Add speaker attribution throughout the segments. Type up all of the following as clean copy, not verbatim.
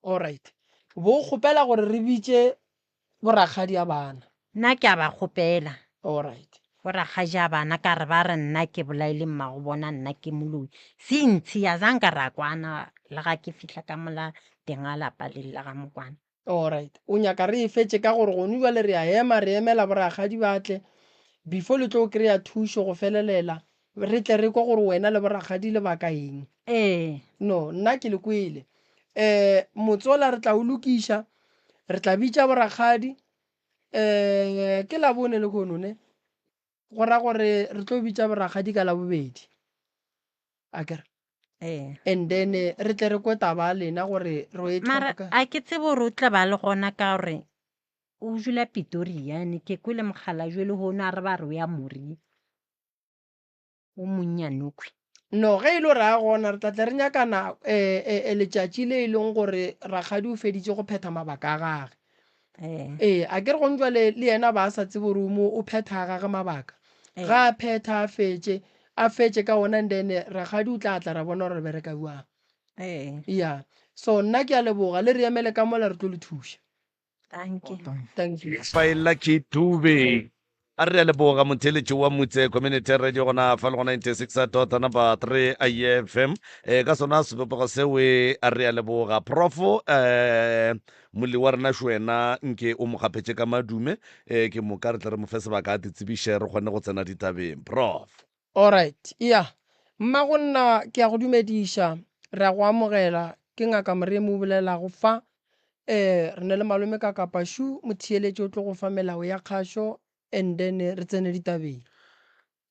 Speaker 1: Alright. Bo kgopela gore re bitše borakgadi a bana.
Speaker 2: Nna ke a ba kgopela.
Speaker 1: Alright.
Speaker 2: Borakgadi a bana ka re ba re nna ke bolaile mmago bona nna ke moloi. Se ntshi a zanka ra kwana le ga ke fihla ka mola teng ga lapa le la ga Mokwana.
Speaker 1: Alright. O nyaka re e fetše ka gore gone jwale re a ema re emela borakgadi ba tle before le tlo kry-a thušo go felelela re tle re kwe gore wena le borakgadi le baka eng.
Speaker 2: Ee.
Speaker 1: No, nna ke le kwele. Um motsola re tla o lokiša, re tla bitša borakgadi um ke Labone lehono ne? Go ra gore re tlo bitša borakgadi ka Labobedi. Akere?
Speaker 2: Ee.
Speaker 1: And then re tle re kwe taba ya lena gore re e thoma
Speaker 2: Mara
Speaker 1: ka.
Speaker 2: a ke tsebe gore o tla ba le gona ka gore o dula Pretoria ne ke kwele mokgalabje lehono a re ba re o ya Moria. O monnyanokwi.
Speaker 1: No, ge e le gore a gona, re tla tle re nyaka na, e, e, e, letšatši le e leng gore rakgadi o feditše go phetha mabaka a gage.
Speaker 2: Ee.
Speaker 1: Ee, a ke re gong jwale le yena ba a sa tsebe gore o mo o phetha a gage mabaka.
Speaker 2: Ee.
Speaker 1: Ga a phetha a fetše, a fetše ka ona and then rakgadi o tla tla ra bona gore re bereka bjang.
Speaker 2: Ee.
Speaker 1: Ya. So nna ke a leboga, le re emele ka mola re tlo le thuša.
Speaker 2: Thank you.
Speaker 1: Thank you.
Speaker 3: By Lucky Dube. A re a leboga motheeletši wa Mutse Community Radio gona fa le go 96 dot number 3 IFM. E ka sona sebopego seo a re a leboga Prof eh molli wa rena šwena nke o mo gapetše ka madume eh ke moka re tle re mo fe sebaka a titsebiše re kgone go tsena ditabeng. Prof.
Speaker 1: Alright, ya. Mmago nna ke a go dumediša, re a go amogela, ke Ngaka Moremi o bolelago fa. Eh, re ne le malome ka kapa šu, motheeletši o tlo go fa melao ya kgašo and then re tsene ditabeng.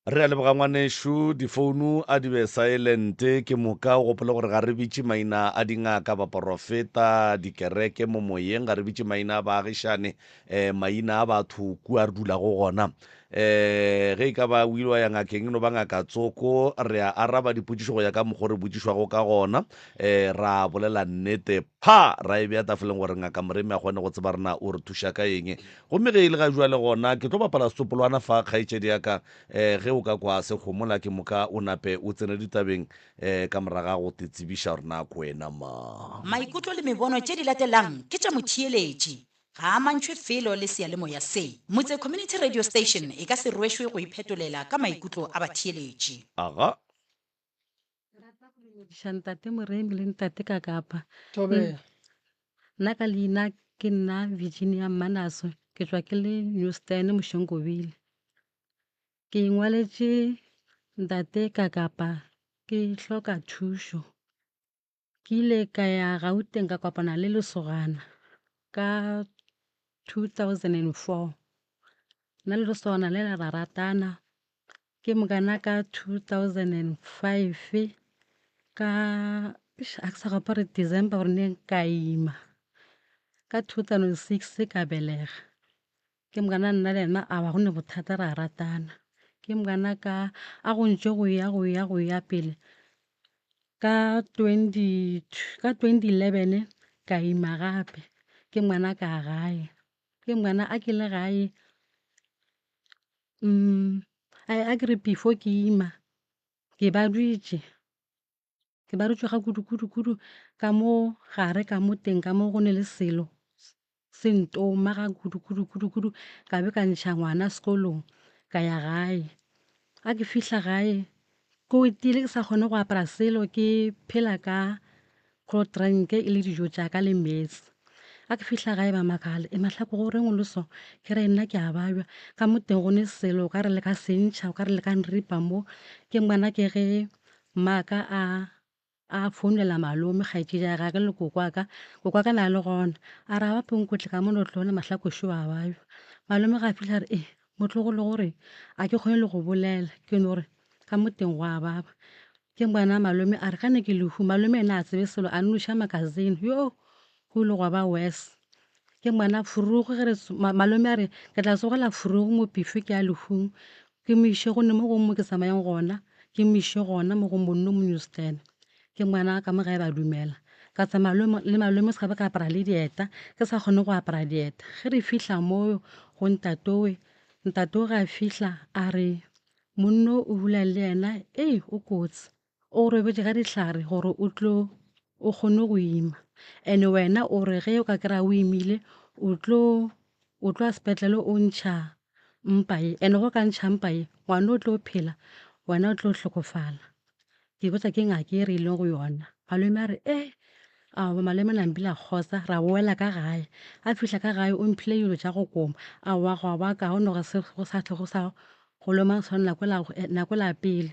Speaker 3: Re a leboga ngwanešu, difounu a di be silent, ke moka o gopole gore ga re bitše maina a dingaka, baporofeta, dikereke mo moyeng, ga re bitše maina a baagišane, eh, maina a batho kua re dulago gona. Um ge e ka ba o ile wa ya ngakeng, e no ba ngaka tsoko, re a araba dipotšišo go ya ka mokgo re botšišwago ka gona, um ra bolela nnete pha, ra e bea tafoleng gore ngaka Moremi a kgone go tseba re na o re thuša ka eng. Gomme ge e le ga jwale gona, ke tlo bapala setsopolwana fa, kgaetšedi ya ka, um ge o ka kwa se homola ke moka o nape o tsene ditabeng um ka moraga go te tsebiša gore na ke wena mang.
Speaker 4: Maikutlo le mebono tše di latelang ke tša motheeletši. Ga a amantšhwe felo le seyalemoya se. Motse Community Radio Station e ka se rwešwe go iphetolela ka maikutlo a batheeletši.
Speaker 3: Aga.
Speaker 5: Ke rata go dumediša ntate Moremi le ntate Kakapa.
Speaker 1: Thobela.
Speaker 5: Nna ka leina ke nna Virginia Mmanaso, ke tšwa ke le Newstan Mošenkobile. Ke ingwaletše ntate Kakapa ke hloka thušo. Ke ile ka ya Gauteng ka kopana le lesogana ka 2004. Nna le lesogana le la ra ratana, ke mokana ka 2005 ka eish a ke sa gopola gore December or neng ka ima, ka 2006 ka belega. Ke mokana nna le yena a ba go ne bothata ra ratana. Ke mokana ka a go ntše go ya go ya go ya pele ka twenty ka 2011 ka ima gape ke ngwana ka gae. Ke ngwana a ke le gae a ke re before ke ima ke baditše. Ke ba rutšwe ga kudu kudu kudu ka mo gare ka mo teng ka mo go ne le selo se ntoma ga kudu kudu kudu kudu ka be ka ntšha ngwana sekolong ka ya gae. Ga ke fihla gae ko tiile ke sa kgone go apara selo ke phela ka cold drink e le dijo tša ka le meetse. Ga ke fihla gae ba makala, e Mahlako go reng o le so? Ke re nna ke a babja ka mo teng go ne selo o ka re le ka se ntšha o ka re le ka nripa mo. Ke ngwana ke ge Mmaaka a a founela malome, kgaetšedi ya gage le koko wa ka. Koko wa ka na le gona. A re, Aowa Ponkotle ka mono tlo bona Mahlakoši wa babja. Malome ga a fihla a re, E, motlogolo gore a ke kgone le go bolela, ke no re ka mo teng go a baba. Ke ngwana malome a re, Gane ke lehu. Malome ena a tsebe selo, a nnoša makasine. Yo, go ile gwa ba worse. Ke ngwana furugu ge re malome a re, Ke tla tsogela furugu mo pife ke ya lehung. Ke mo iše go ne mo gongwe mo ke tsamayang gona, ke mo iše gona mo go monno mo Newstan. Ke ngwana ka mo gae ba dumela. Ka tsamaya le malome se ka ba ka apara le dieta, ke sa kgone go apara dieta. Ge re fihla moo go ntatowe, ntatowe ge a fihla a re monno o dula le yena, ei o kotsi. O robetše ka dihlare gore o tlo o kgone go ima. And wena o re ge o ka kry-a o imile o tlo o tlo ya sepetlele o ntšha mpa ye, and ge o ka ntšha mpa ye ngwana o tlo phela wena o tlo hlokofala. Ke botša ke ngaka e re ileng go yona. Malome a re eh aowa malome nampile a kgotsa ra boela ka gae. A fihla ka gae o mphile dilo tša go koma aowa gwa ba kaone go se go sa hlwe go sa go loma go swana nako la pele.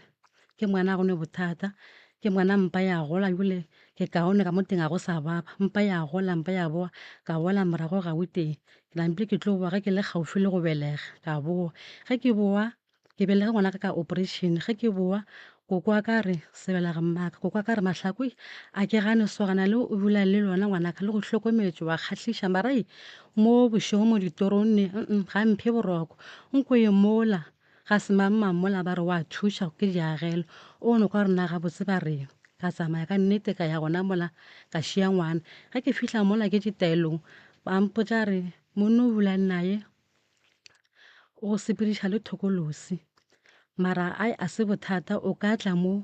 Speaker 5: Ke ngwana ga go ne bothata ke ngwana mpa ya gola ebile ke kaone ka mo teng ga go sa baba. Mpa ya gola mpa ya bowa ka boela morago Gauteng. Ke nampile ke tlo bowa ge ke le kgauswi le go belega ka bowa. Ge ke bowa ke belege ngwana ka ka operation. Ge ke bowa koko wa ka a re sebelege mmaka, koko wa ka a re Mahlako a ke gane sogana le o dula le lona ngwanaka le go hlokometše wa kgahliša mara mo bošego mo ditorong ne ga mphe boroko nko ye mola ga semangmang mola ba re wa thuša ke diagelo o no kwa rena gabotse ba reng. Ka tsamaya ka nnete ka ya gona mola ka šia ngwana. Ge ke fihla mola ke ditaelong ba mpotša re monna o dula naye o sepediša le thokolosi mara ai a se bothata o ka tla mo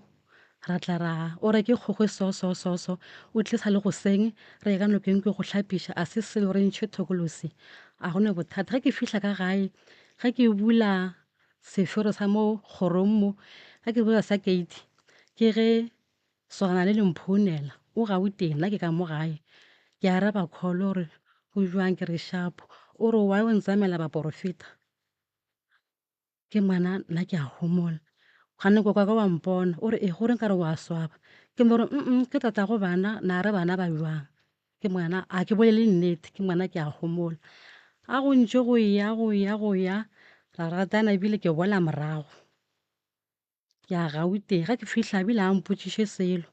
Speaker 5: ra tla ra o reke kgogo so so so so o tle sa le goseng re ye ka nokeng ke go hlapiša a se selo re ntšhe thokolosi a go ne bothata. Ge ke fihla ka gae ge ke bula sefero sa mo kgorong mo ge ke bula sa gate ke ge Sogana le le mphounela, o Gauteng, nna ke ka mo gae. Ke araba call o re go bjang ke re sharp. O re why o ntsamela baporofeta? Ke ngwana nna ke a homola. Gane koko wa ka wa mpona o re e gore nkare wa swaba. Ke mo re mm ke tatago bana na re bana ba bjang? Ke ngwana a ke bolele nnete ke ngwana ke a homola. A go ntše go ya go ya go ya ra ratana ebile ke boela morago. Ke ya Gauteng, ge ke fihla ebile a mpotšiše selo.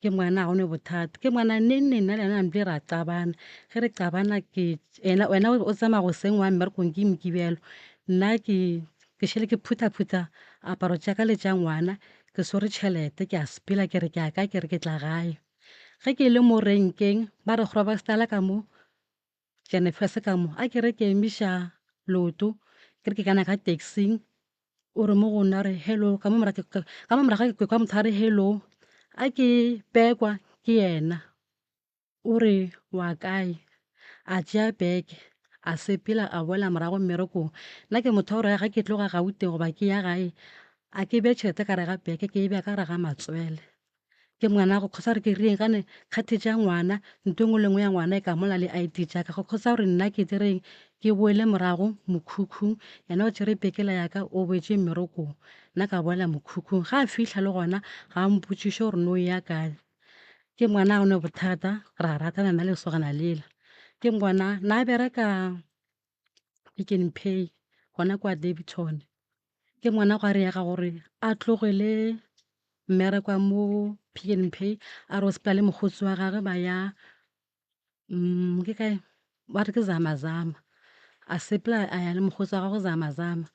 Speaker 5: Ke ngwana ga go ne bothata. Ke ngwana neng neng nna le yena ebile ra qabana. Ge re qabana ke yena wena o tsamaya goseng wa mmerekong ke Mokibelo. Nna ke ke šele ke phutha-phutha aparo tša ka le tša ngwana, ke swere tšhelete ke a sepela ke re ke ya kae, ke re ke tla gae. Ge ke le mo renkeng ba re Groblersdal ka mo Jennifer ka mo a ke re ke emiša leoto ke re ke kana ka taxing o re mo go nna re hello ka mo morago ka mo morago ke kwa motho a re hello a ke pekwa ke yena o re wa kae a tšea beke a sepela a boela morago mmerekong nna ke motho wa gore ga ke tloga Gauteng goba ke ya gae a ke beye tšhelete ka gare ga beke ke e beya ka gare ga matswele. Ke ngwana go kgosa gore ke reng gane kgathe tša ngwana ntho engwe le engwe ya ngwana e ka mola le ID tša ka go kgosa gore nna ke direng ke boele morago mokhukhung yena o tšere pekela ya ka o boetše mmerekong nna ka boela mokhukhung ga a fihla le gona ga a mpotšiše gore no ya kae ke ngwana ga o ne bothata ra ratana nna le lesogana lela ke ngwana na bereka Pick n Pay gona kwa Daveyton. Ke ngwana gwa re ya gore a tlogele mmereko wa mo Pick n Pay a re o sepela le mokgotsi wa gagwe ba ya ke kae ba re ke Zama Zama. A sepela a ya le mokgotsi wa gagwe Zama Zama.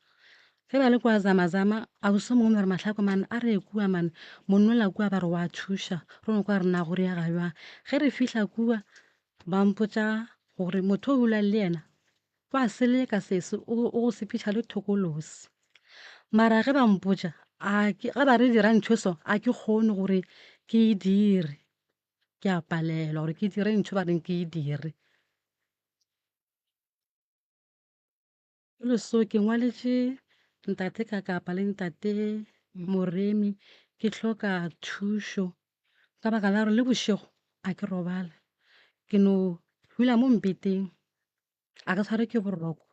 Speaker 5: Ge ba le kwa Zama Zama ausi o mongwe ba re Mahlako man a re ye kua man monnola kua ba re wa thuša re no kwa re na go riega bjang. Ge re fihla kua Ba mpotša gore motho o dulang le yena wa seleka sese o go sepetša le thokolosi. Mara ge ba mpotša a ke ge ba re dira ntho e so a ke kgone gore ke e dire, ke a palelwa gore ke dire ntho ba reng ke e dire. Jwale so ke ngwaletše ntate Kakapa le ntate Moremi ke hloka thušo ka baka la gore le bošego a ke robale, ke no dula mo mpeteng a ke tshwarwe ke boroko,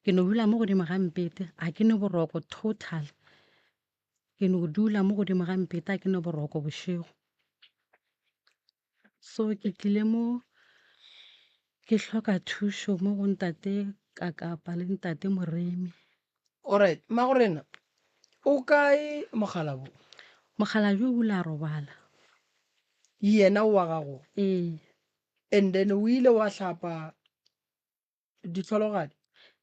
Speaker 5: ke no dula mo godimo ga mpete a ke ne boroko total, ke no dula mo godimo ga mpete a ke ne boroko bošego. So ke tlile mo ke hloka thušo mo go ntate Kakapa le ntate Moremi.
Speaker 1: Alright, Mmagorena, o kae mokgalabje?
Speaker 5: Mokgalabje o ile a robala.
Speaker 1: Yena o wa gago?
Speaker 5: Ee.
Speaker 1: And then o ile wa hlapa Dihlologadi?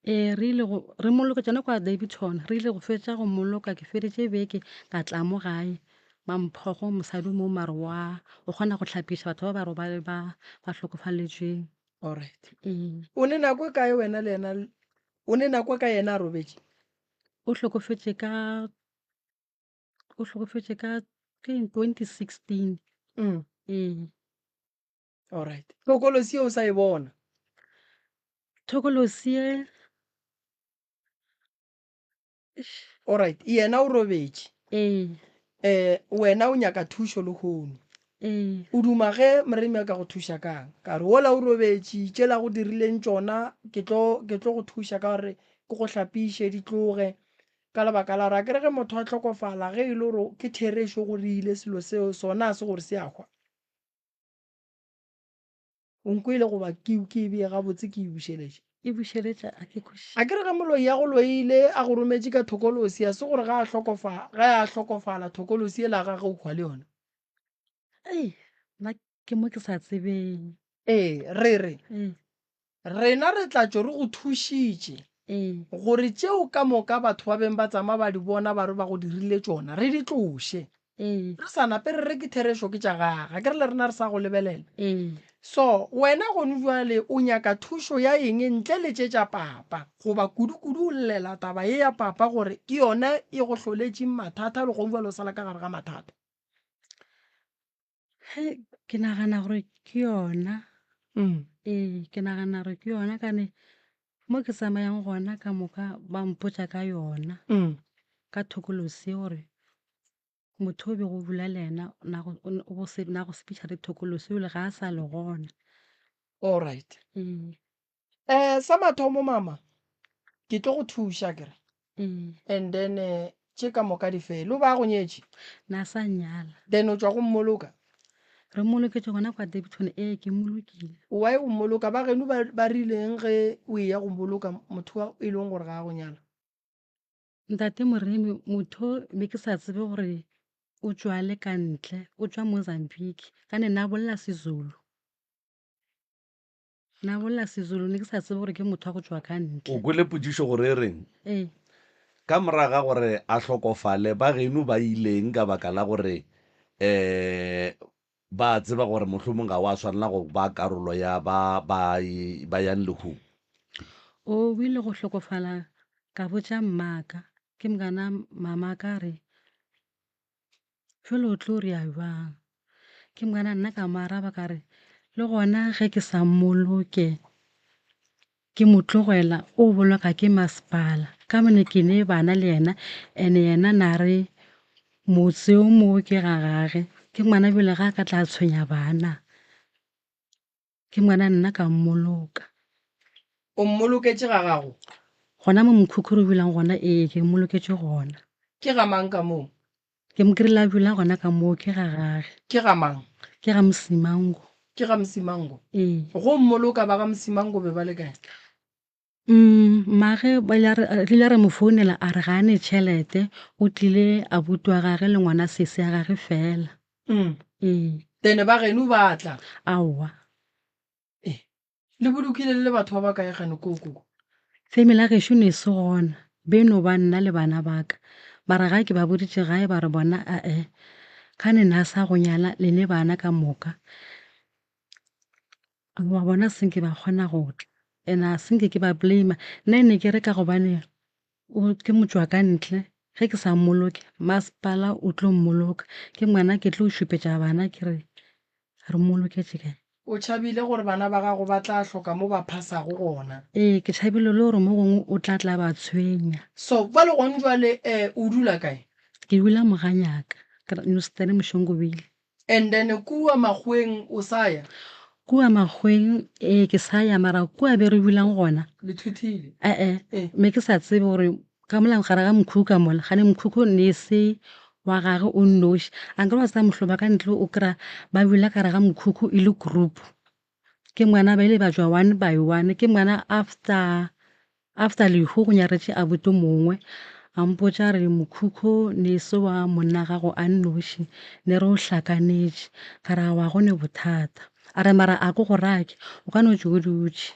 Speaker 5: Ee, re ile go, re mmoloka tšona kwa Daveyton. Re ile go fetša go mmoloka, ke feditše beke ka tla mo gae. Mamphogo mosadi mo mare wa, o kgona go hlapiša batho ba ba robale ba ba hlokofaletšweng.
Speaker 1: Alright.
Speaker 5: Ee.
Speaker 1: O ne nako e kae wena le yena, o ne nako e kae yena a robetše?
Speaker 5: O hlokofetše ka, o hlokofetše ka, ke eng, 2016.
Speaker 1: Mm.
Speaker 5: Ee.
Speaker 1: Alright. Thokolosi ye o sa e bona?
Speaker 5: Thokolosi ye.
Speaker 1: Alright, yena o robetše.
Speaker 5: Ee.
Speaker 1: Eh, wena o nyaka thušo lehono.
Speaker 5: Ee.
Speaker 1: O duma ge Moremi a ka go thuša kang? Ka re wola o robetše, tšela go dirileng tšona, ke tlo, ke tlo go thuša ka gore ke go hlapiše di tloge. Ka lebaka la gore akere ge motho a hlokofala, ge e le gore ke therešo go rile selo seo, sona a se gore se a hwa. O nkwele goba ke, ke e bee gabotse ke e bušeletše?
Speaker 5: E bušeletša, a ke kwešiše.
Speaker 1: A ke re ge moloi a go loile, a go rometše ka thokolosi, a se gore ge a hlokofa, ge a hlokofala thokolosi yela ya gagwe o hwa le yona?
Speaker 5: Ei, nna ke mo ke sa tsebeng.
Speaker 1: Ee, re re,
Speaker 5: Ee.
Speaker 1: Rena re tla tšo re go thušitše
Speaker 5: Ee.
Speaker 1: gore tšeo ka moka batho ba beng ba tsama ba di bona ba re ba go dirile tšona, re di tloše.
Speaker 5: Ee.
Speaker 1: Re sa nape re re ke therešo ke tša gage, akere le rena re sa go lebelela.
Speaker 5: Ee.
Speaker 1: So, wena gonu bjale o nyaka thušo ya eng ntle le tše tša papa? Goba kudu-kudu o llela taba ye ya papa gore ke yona e go hloletšeng mathata le gonu bjale o sala ka gare ga mathata?
Speaker 5: He, ke nagana gore ke yona.
Speaker 1: Mm.
Speaker 5: Ee, ke nagana gore ke yona kane mo ke tsamayang gona ka moka ba mpotša ka yona.
Speaker 1: Mm.
Speaker 5: Ka thokolosi gore motho o bego o dula le yena na go, o, o go se, na go sepediša le thokolosi ebile ga a sa le gona.
Speaker 1: All right.
Speaker 5: Ee.
Speaker 1: Eh, sa mathomo mama, ke tlo go thuša akere.
Speaker 5: Ee.
Speaker 1: And then eh, tše ka moka di fele. O ba go nyetše?
Speaker 5: Na sa nyala.
Speaker 1: Then o tšwa go mmoloka?
Speaker 5: Re mmoloketše gona kwa Daveyton, ee ke mmolokile.
Speaker 1: Why o mmoloka? Ba geno ba, ba rileng ge o eya go boloka motho wa e leng gore ga a go nyala?
Speaker 5: Ntate Moremi, motho be ke sa tsebe gore o tšwa le ka ntle, o tšwa Mozambique, ka ne na bolela Sezulu. Na bolela Sezulu, ne ke sa tsebe gore ke motho wa go tšwa ka ntle.
Speaker 3: O kwele potšišo gore e reng?
Speaker 5: Ee.
Speaker 3: Ka morago ga gore a hlokofale, ba geno ba ileng ka baka la gore um ba tseba gore mohlomong ga wa swanela go ba karolo ya ba ba ba yang lehung?
Speaker 5: O o ile go hlokofala ka botša mmaka, ke mokana mamaka a re, Jwale o tlo rea bjang? Ke mokana nna ka mo araba ka re, Le gona ge ke sa mmoloke, ke mo tlogela o boloka ke masepala. Ka mone ke ne bana le yena, ene yena na re motse o mo ke ga gage. Ke ngwana bjale ga a ka tla tshwenya bana. Ke ngwana nna ka mmoloka.
Speaker 1: O mmoloketše ga gago?
Speaker 5: Gona mo mokhukhu re dulang gona, ee, ke mmoloketše gona.
Speaker 1: Ke ga mang ka moo?
Speaker 5: Ke mo kry-ile a dula gona ka moo, ke ga gage.
Speaker 1: Ke ga mang?
Speaker 5: Ke ga Msimango.
Speaker 1: Ke ga Msimango?
Speaker 5: Ee.
Speaker 1: Go mmoloka ba ga Msimango be ba le kae?
Speaker 5: Mmage ba ile re ile re mo founela a re ga a ne tšhelete, o tlile abuti wa gage le ngwana sesi ya gage fela. Ee.
Speaker 1: Then ba geno ba tla?
Speaker 5: Aowa.
Speaker 1: Eh, le bolokile le le batho ba ba kae gane koo koko?
Speaker 5: Family ya gešo ne e se gona, be no ba nna le bana ba ka. Mara ga ke ba boditše gae ba re bona ae, kgane na sa go nyala le ne bana ka moka. Wa bona senke ba kgona go tla and a senke ke ba blame nna ne ke re ka gobane o ke motšwa ka ntle ge ke sa mmoloke masepala o tlo mmoloka ke ngwana ke tlo šupetša bana ke re re mmoloketše kae.
Speaker 1: O tšhabile gore bana ba gago ba tla hloka mo ba phasago gona.
Speaker 5: Ee, ke tšhabile le gore mo gongwe o tla tla ba tshwenya.
Speaker 1: So, bjale gone jwale um o dula kae?
Speaker 5: Ke dula Moganyaka, Newston Mošongobile.
Speaker 1: And then kua makgoweng o sa ya?
Speaker 5: Kua makgoweng ee ke sa ya mara kua be re dulang gona.
Speaker 1: Le thuthile?
Speaker 5: E-e,
Speaker 1: Eh.
Speaker 5: me ke sa tsebe gore ka mola gare ga mokhukhu ka mola, gane mokhukhu ne e se wa gage o nnoši. Ankere wa tseba mohloba ka ntle o kry-a ba dula ka gare ga mokhukhu e le group. Ke ngwana ba ile ba tšwa one by one, ke ngwana after After lehu go nyaretše abuti mongwe, a mpotša a re mokhukhu ne e se wa monna gago a nnoši, ne re o hlakanetše. Ka re aowa go ne bothata. A re mara a ko go rake, o ka no tšwe o dutše.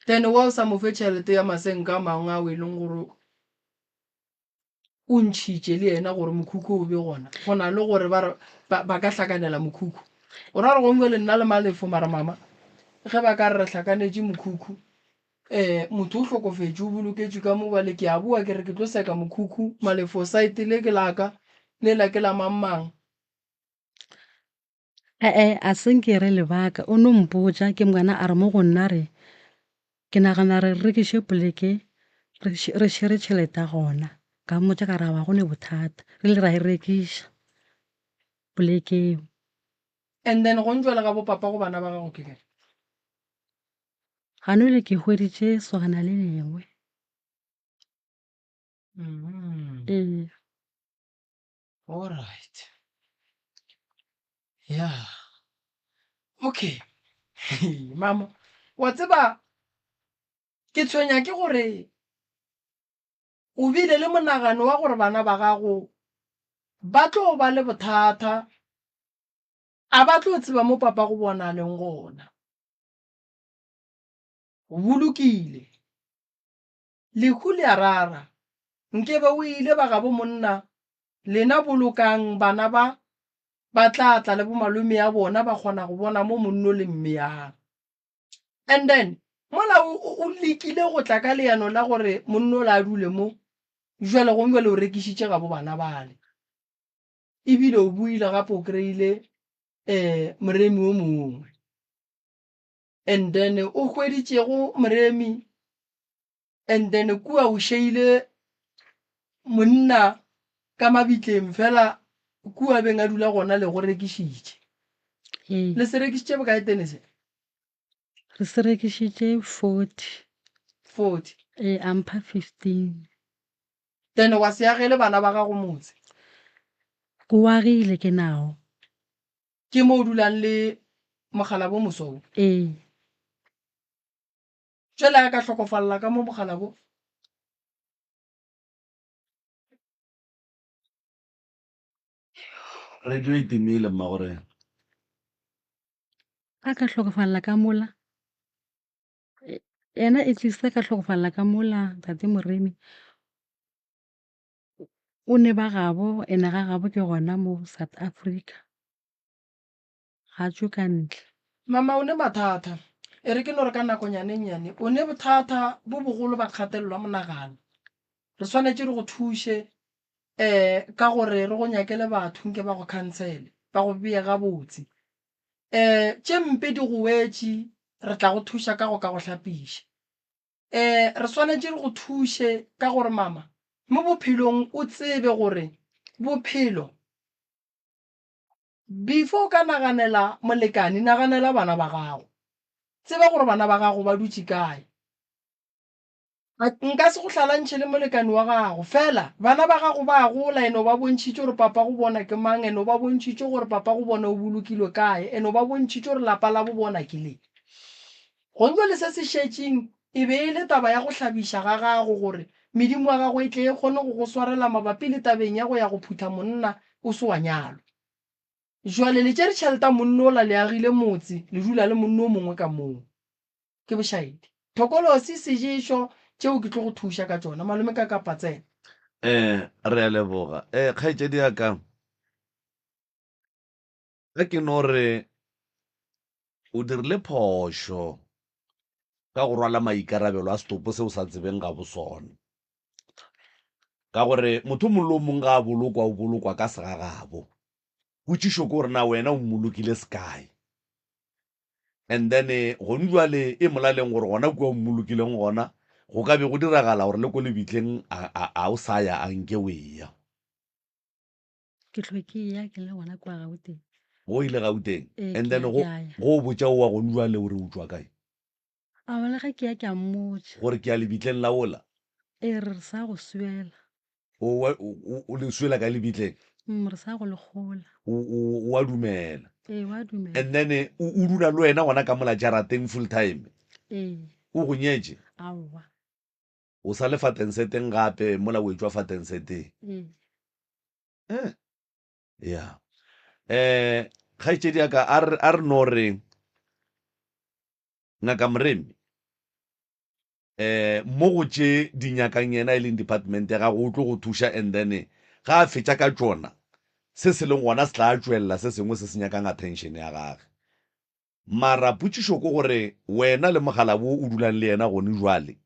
Speaker 1: Then wa o sa mo fe tšhelete ya masenka a mangwe ao e leng gore o ntšhitše le yena gore mokhukhu o be gona, go na le gore ba re ba, ba ka hlakanela mokhukhu. O ra gore gongwe bjale nna le Malefo mara mama ge ba ka re re hlakanetše mokhukhu, um motho o hlokofetše o boloketšwe ka mo bjale ke a boa ke re ke tlo seka mokhukhu, Malefo saete le ke la ka, lela ke la mang mang.
Speaker 5: E-e, a se nke re lebaka. O no mpotša, ke ngwana a re mo go nna re, Ke nagana re rekiše poleke re, re šere tšhelete ya gona. Ka mmotša ka re aowa go ne bothata. Re ile ra e rekiša poleke eo.
Speaker 1: And then go ntšwa le ga bo papa go bana ba gago ke kae?
Speaker 5: Ganole ke hweditše sogana le lengwe.
Speaker 1: Mm.
Speaker 5: Ee.
Speaker 1: All right. Yeah. Okay. Mama, wa tseba ke tshwenya ke gore o bile le monagano wa gore bana ba gago ba tlo ba le bothata a ba tlo tseba mo papa go bona a leng gona. Bolokile. Lehu le a rara. Nkebe o ile ba gabo monna, lena bolokang bana ba ba tla tla le bomalome ya bona ba kgona go bona mo monno le mmeyang. And then mola o, o, o lekile go tla ka leano la gore monno la a dule mo, jwale gong jwale o rekišitše gabo bana bale. Ebile o buile gape o kry-ile um moremi o mongwe. And then o hweditšego moremi and then kua o šeile monna ka mabitleng fela kua beng a dula gona le go rekišitše.
Speaker 5: Ee.
Speaker 1: Le se rekišitše bokae tene se?
Speaker 5: Re se rekišitše 40.
Speaker 1: 40.
Speaker 5: Ee, a mpha 15.
Speaker 1: Then wa se agele bana ba gago motse?
Speaker 5: Ke o agile ke nao.
Speaker 1: Ke mo o dulang le mokgalabo moso wo?
Speaker 5: Ee.
Speaker 1: Tšwele a ka hlokofalela ka mo mokgalabo?
Speaker 3: Radio e timile mmagorena.
Speaker 5: A ka hlokofalela ka mola. Yena at least a ka hlokofalela ka mola ntate Moremi. O ne ba gabo ene ga gabo ke gona mo South Africa, ga tšwe ka ntle.
Speaker 1: Mama o ne mathata, e re ke no re ka nakonyana e nnyane, o ne bothata bo bogolo ba kgatelelo ya monagano. Re swanetše re go thuše um ka gore re go nyakele batho nke ba go khansele, ba go bee gabotse. Um tše mpe di go wetše, re tla go thuša ka go ka go hlapiša. Ee, re swanetše re go thuše ka gore mama mo bophelong o tsebe gore bophelo before o ka naganela molekane naganela bana ba gago. Tseba gore bana ba gago ba dutše kae. Nka se go hlalantšhe le molekane wa gago fela bana ba gago ba a gola ene o ba bontšhitše gore papa go bona ke mang ene o ba bontšhitše gore papa go bona o bolokilwe kae ene o ba bontšhitše gore lapa la bo bona ke le. Gongwe se se šetšeng e be e le taba ya go hlabiša ga gago gore medimo ya gago e tle e kgone go go swarela mabapi le tabeng ya go ya go phutha monna o se wa nyalwa. Jwale le tšere tšheleta monna ola le agile motse le dula le monna o mongwe ka moo. Ke bošaedi. Thokolosi, Seješo, tšeo ke tlo go thuša ka tšona. Malome ka kapa tsena.
Speaker 3: Eh, re a leboga. Eh, kgaetšedi ya ka, ge ke no re O dirile phošo ka go rwala maikarabelo a setopo se o sa tsebeng ga bo sona. Ka gore motho o mongwe le o mongwe ga a bolokwa o bolokwa ka segagabo. Potšišo ke gore na wena o mmolokile sekae? And then gone jwale e molaleng gore gona kua o mmolokileng gona go ka be go diragala gore le ko lebitleng a, a, a o sa ya a nke o eya.
Speaker 5: Ke hlwe ke eya ke le gona kua Gauteng.
Speaker 3: Go ile Gauteng?
Speaker 5: Ee,
Speaker 3: And
Speaker 5: ke
Speaker 3: then
Speaker 5: ya
Speaker 3: go
Speaker 5: ke a ya.
Speaker 3: go o botša o wa gone jwale o re o tšwa kae?
Speaker 5: Aowa le ge ke ya ke a mmotša.
Speaker 3: Gore ke ya lebitleng la ola?
Speaker 5: Ee, re re sa go swela.
Speaker 3: O wa o o o le swela kae lebitleng?
Speaker 5: Mm, re sa go le kgola.
Speaker 3: O o o a dumela.
Speaker 5: Ee, wa dumela.
Speaker 3: And then o o dula le wena gona ka mola jarateng full time?
Speaker 5: Ee.
Speaker 3: O go nyetše?
Speaker 5: Aowa.
Speaker 3: O sa le fa tenseteng gape mola o etšwa fa tenseteng.
Speaker 5: Ee.
Speaker 3: Eh. Ya. Eh, kgaetšedi ya ka a re a re no re Ngaka Moremi eh mo go tše di nyakang yena e leng department ya gago o tlo go thuša and then ga a fetša ka tšona se se leng gona se tla tšwelela se sengwe se se nyakang attention ya gage. Mara potšišo ke gore wena le mogala wo o dulang le yena gone jwale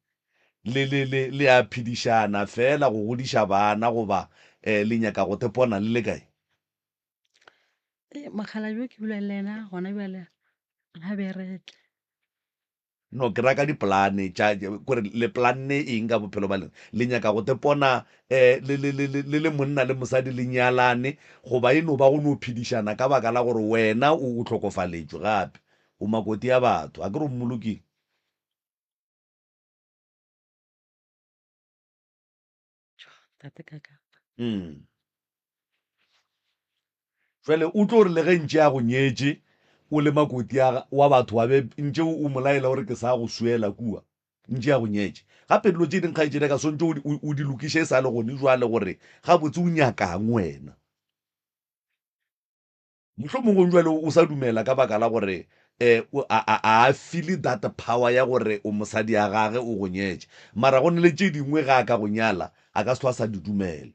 Speaker 3: le, le, le, le a phedišana feela go godiša bana goba eh, le nyaka go tepona le le kae?
Speaker 5: Ee, mokgalabje yo ke dula le yena gona bjale ga bereke.
Speaker 3: No, ke ra ka dipolane tša kore le planne eng ka bophelo ba lena? Le nyaka go tepona um le, le, le, le, le le monna le mosadi le nyalane goba e no ba go no phedišana ka baka la gore wena o, o hlokofaletšwe gape o makoti ya batho? A ke re o mmolokile?
Speaker 5: Tate kaka.
Speaker 3: Mm. Jwale o tlo re le ge ntše a go nyetše o le makoti a wa batho wa be ntše o mo laela gore ke sa go swela kua ntše a go nyetše. Gape dilo tše ding kgaetšedi ka swantše o di lokiše e sa le gone jwale gore gabotse o nyakang wena. Mohlomongwe jwale o sa dumela ka baka la gore um a, a, a feel that power ya gore o mosadi ya gage o go nyetše. Mara go ne le tše dingwe ga a ka go nyala a ka se hlwa a sa di dumela.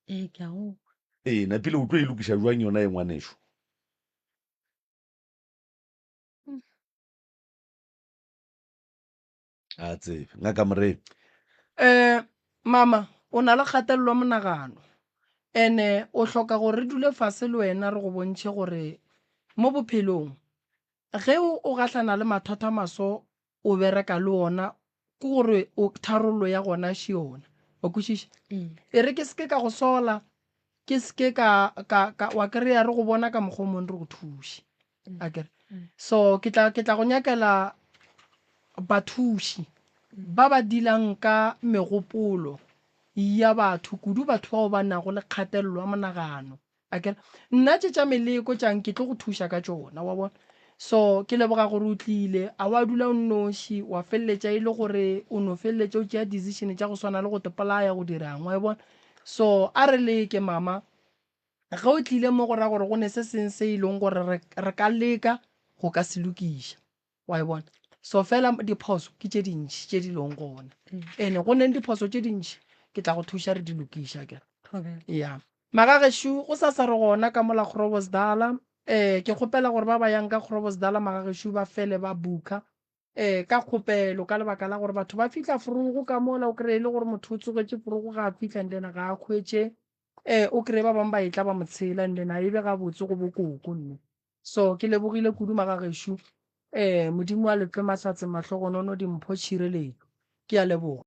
Speaker 5: Ee, ke a go kwa.
Speaker 3: Ee, napile o tlo e lokiša jwang yona ye ngwanešo? A tsebe. Ngaka Moremi.
Speaker 1: Um mama o na le kgatelelo ya monagano ene o hloka gore re dule fase le wena re go bontšhe gore mo bophelong ge o gahlana le mathata a maso o bereka le ona ke gore o tharollo ya gona še yona wa kwešiša e re ke seke ka go sola ke seke ka, ka, ka wa kry-a re go bona ka mokgwa o mongwe re go thuše a kere so ke tla ke tla go nyakela bathuši ba ba dilang ka megopolo ya batho kudu batho bao ba nago le kgatelelo ya monagano a kere nna tše tša meleko tšang ke tlo go thuša ka tšona wa bona so ke leboga gore o tlile a wa dula o nnoši wa feleletša e le gore o no feleletša o tšea decision tša go swana le go tepolaya go dirang wa e bona so a re leke mama Ge o tlile mo go ra gore go ne se seng se e leng gore re, re ka leka go ka se lokiša. Wa e bona? So fela diphoso ke tše dintši tše di leng gona. Ene go neng diphoso tše dintši ke tla go thuša re di lokiša akere. Ya. Magagešo go sasa re gona ka mola Groblersdal. Eh ke kgopela gore ba ba yang ka Groblersdal magagešo ba fele ba booker eh ka kgopelo ka lebaka la gore batho ba fihla forogo ka mola o kry-e le gore motho o tsogetše forogo ga a fihla and then ga a hwetše Eh, o kreye ba bangwe ba etla ba mo tshela and then a e be gabotse go bokoko nne. So ke lebogile kudu magagešo. Eh, Modimo a le fe mahlatse, mahlogonono, dimpho, tšhireletšo. Ke a leboga.